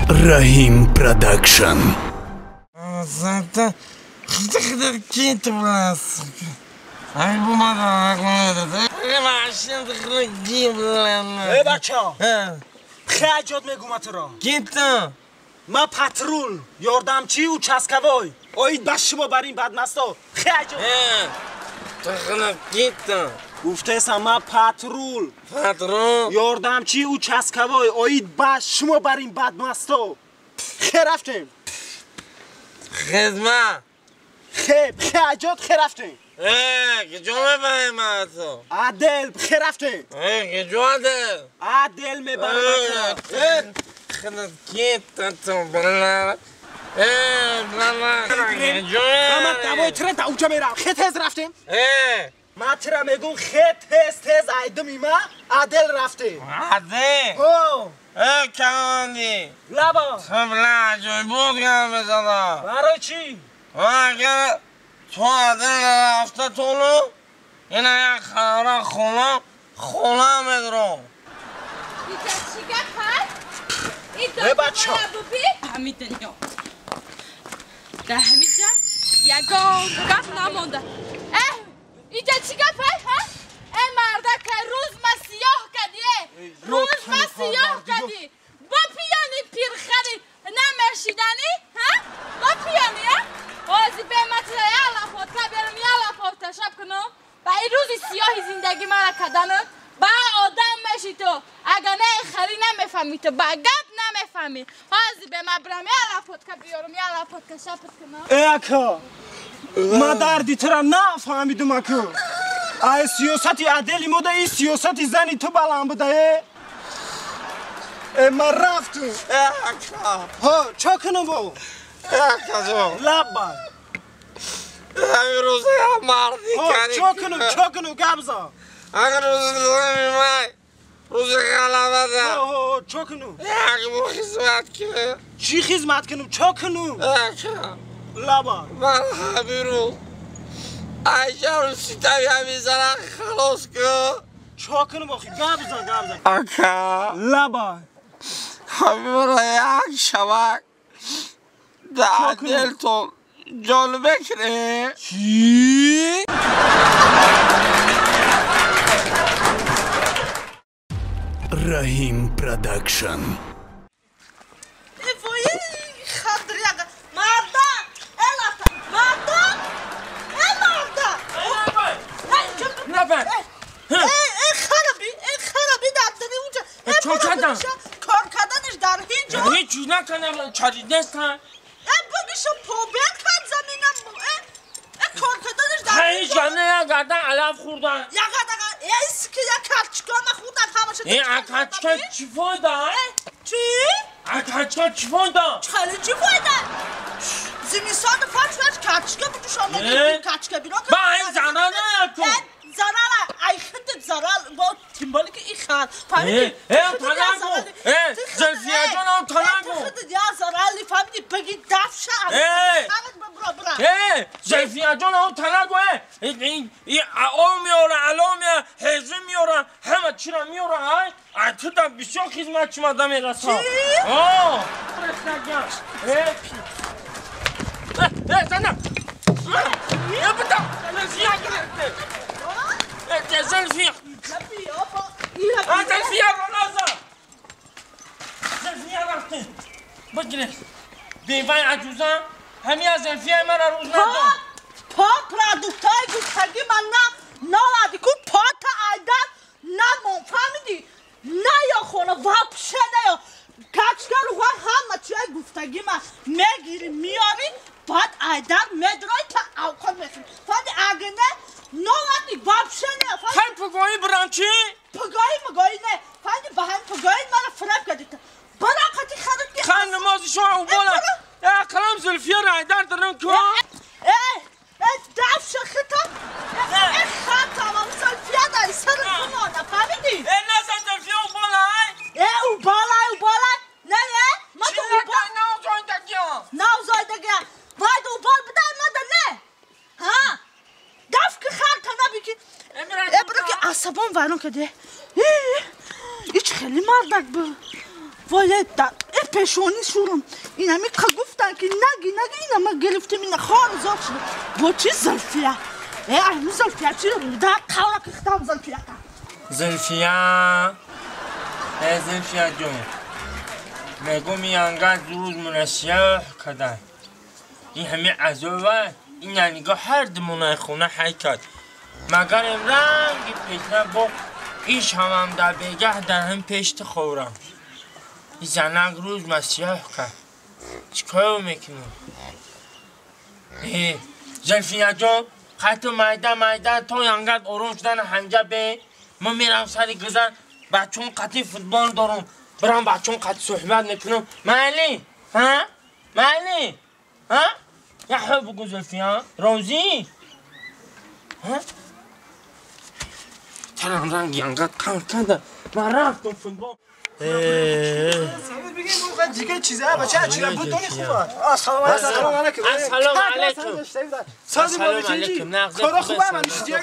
Rahim Production. Эй бача, хиҷот мегӯм туро. Ма патрул, ёрдамчи участковой. Оид ба шумо бар ин бадмасто. Хиҷот. Гуфтесам ма патрул. Патрул? Ёрдамчи участковой. Оид ба шумо бар ин бадмасто. Хе рафтем. Хизмат. Хе, хиҷот хе рафтем. کجا میبریم من تو؟ عدل خیر رفتیم. کجا عدل؟ عدل میبرم. خدا کی تو بلا من دوای تره تا اونجا میرم. خیلی تیز رفتیم. من تره میگم خیلی تیز تیز ایدم ما عدل رفتیم. عدل؟ ها. کماندی. لبا. تو بلا عجایب بود کنم بزنم. برای چی؟ تو عدل رفته تولو اینه یک خبره خونه خونه میدرم. ای بچه ҳамин дунё дар ҳаминҷа ягон гап намонда. Э инҷа чӣ гап? Э мардака рӯз ма сиёҳ кардӣ, рӯз ма сиёҳ кардӣ, бо пиёни пирхари намешиданӣ, бо пиёни ози бематра ялафотка берам ялафотка шаб кунам. Ба ин рӯзи сиёҳи зиндагӣ мара каданам ба одам меши ту. Агар не хари намефаҳми ту, ба гап намефаҳми. Ҳози бема бирам ялафотка биёрам ялафотка шабат кунам. Э ака, ма дарди тура нафаҳмидум аку. Ай сиёсати адели мода ин сиёсати зани ту баланд буда. Э ма рафтум. Э ака, ҳо чо кунам бо? Ака ҷон. Лабба. Ҳамин рӯза марди кари. Чо кунам, чо кунам, гап зан. Ҳамин рӯзи май рӯзи ғалаба да. Чо кунам? Як бо хизмат кунам. Чӣ хизмат кунам? Чо кунам? Ака. Лаба. Ман ҳамин рӯз айшару ситави ҳамин зана халос кун. Чо кунам охи? Гап зан, гап зан. Ака. Лаба. Ҳамин як шабак дар дилтон ҷон бикунед. Чӣ? Rahim Production. کار کردنش در هیچ جا هیچ نکنم چاری نیستن. بگیشم پوبل کرد زمینم. کار کردنش در هیچ جا نه گردن علف خوردن. یک ایس که یک کلچکا ما خوردن همش. این کلچکا چی فایده؟ چی؟ کلچکا چی فایده؟ خیلی چی فایده؟ زمستان فرش کلچکا بجوشان کلچکا بیرون. با این زنانه کن. ضرر ای خودت ضرر با تیمبالی که این خر فهمیدی؟ ای تنگو ای زلفیه جانم تنگو تو خودت یا ضرری فهمیدی بگی دفشه ای زلفیه جانم تنگو این آو میاره علا میاره هزه میاره همه چی را میاره. ای تو در بسیار خدمت چی مادم میرسم. چی؟ آه ای زنم ای بدا زلفیه گرفته. زلفیه زلفیه رازا زلفیه رفته بگیره بیوای عجوزم همین از زلفیه من را روز نداد. پا پرادوکتای گفتگی من نه ناوردی کن پا تا ایدن نمان فهمیدی؟ نه یا خونه وابشه نه یا کچکر و همه چیای گفتگی من میگیری میاری بعد ایدن میدرای تا اوقات میخوری فهمیدی؟ اگه نه ناوردی وابشه نه فهمیدی؟ خیلی پگاهی برم چی؟ پگاهی مگاهی نه فهمیدی؟ به هم پگاهی من فرب کردی برا قطی خرد که خیلی نمازی شما او بالا اقلام زلفیه را ایدن درم کن. ای دفش خطم ای خطم هم زلفیه داری سر بمانه فهمیدی؟ ای نزن زلفیه او بالا ای او بالا او بالا نه نه ما تو او بالا نوزایدگی هم باید او بال بده مده نه ها دف که خرطه نبی که ای برو که عصبان ویران کرده هیچ خیلی مردک بود وای ای пешонӣ шурам. Инами қа гуфтан ки наги наги ина ма гирифтем ина хор зод шуд. Бо чи Зулфия? Э, ай Зулфия чи да қавра кихтам Зулфия. Зулфия. Э Зулфия ҷон. Мегум янга зуд мунасиёҳ кадай. Ин ҳами азова ин янга ҳар ду хона ҳай кард. Магар ранги пешна бо иш ҳамам дар бегаҳ дар ҳам пешти хӯрам. Ин занак рӯз масиёҳ кард. Чикор мекунам? Э, Зулфия ҷон, қайту майда майда то янгат ором шудан ҳанҷа бе. Мо мерам сари гузар, бачон қати футбол дорум. Бирам бачон қати суҳбат мекунам. Майли? Ҳа? Майли? Ҳа? Я хӯ бугу Зулфия? Розӣ? Ҳа? Чарам ранг янгат қанд канда. Ман рафтам футбол. دیگه چیزه بچه چیزا بود دونی خوبه. السلام علیکم. السلام علیکم. سازی علیکم. کارا خوبه من دیگه.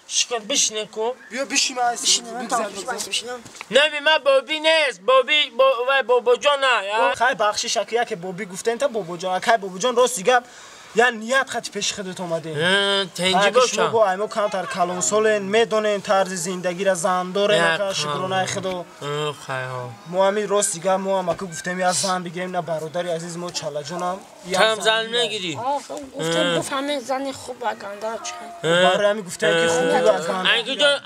شکر بشینه کو. بیا بشین من. نه من بابی نیست. بابی بابا جان نه. خیلی بخشش که که بابی گفتن تا بابا جان. که بابا جان راست دیگه یا نیت خط پیش خودت اومده. تنجی باشه. با ایمو کمتر کلون سالن میدونن طرز زندگی را زن داره که شکرانه خدا. خیلی ما همین راست دیگه ما هم که گفتیم یا زن بگیریم نه برادری عزیز ما چاله جونم. کم زن نگیری. گفتم گفت همه زن خوب و گنده چه. برای همین گفتم که خوب و گنده. اگه جان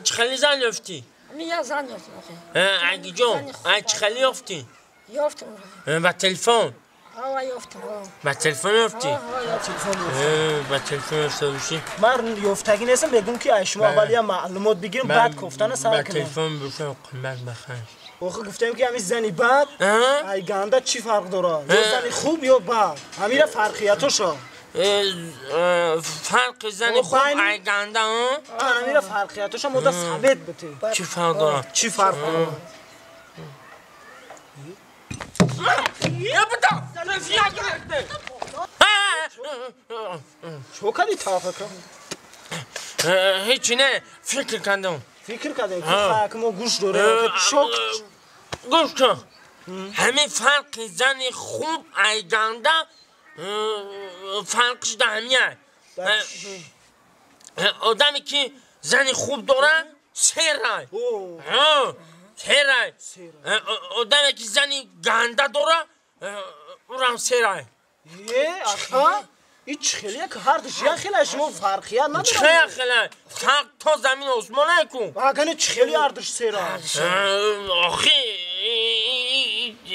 چخلی زن یافتی؟ همین یا زن یافتم. اگه جان چخلی یافتی؟ یافتم. با تلفن. با تلفن یافتی؟ با تلفن یافته باشی؟ من یافتگی نیستم بگم که شما اول یه معلومات بگیرم بعد گفتن سر کنم. با تلفن بگم قیمت بخرم. آخه گفتم که همین زنی بد ای گنده چی فرق داره؟ یا زنی خوب یا بد؟ همین فرقیتاشو. فرق زنی خوب ای گنده ها؟ همین فرقیتاشو مدت ثابت بده. چی فرق داره؟ چی فرق داره؟ یه بدا زلفیه گرفته. چه کردی طرف که؟ هیچی نه فکر کردم. فکر کردم که ما گوش داره شوک. گوش کن. همه فرق زن خوب ای گنده فرقش در همیه. آدمی که زن خوب داره سیرای. سیرای. آدمی که زنی گنده داره اونم سیرای. یه آخه این چخلیه که هر دوش یه خیلی شما فرقیت نداره. چخلیه خیلی فرق تا زمین آسمانه کن. اگه چخلی هر دوش سیرای. آخه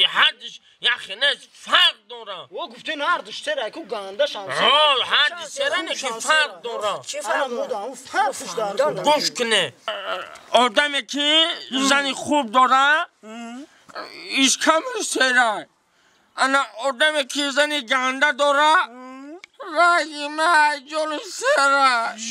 هر دوش یه خیلی فرق داره. او گفته نه هر دوش سیرای کو گنده شام. هر دوش سیرای که فرق داره. چه فرق داره؟ اون فرقش داره. گوش کنه. آدمی که زنی خوب داره ایش کم سیرای. انا آدمی که زنی گنده داره رای من جلو سرش.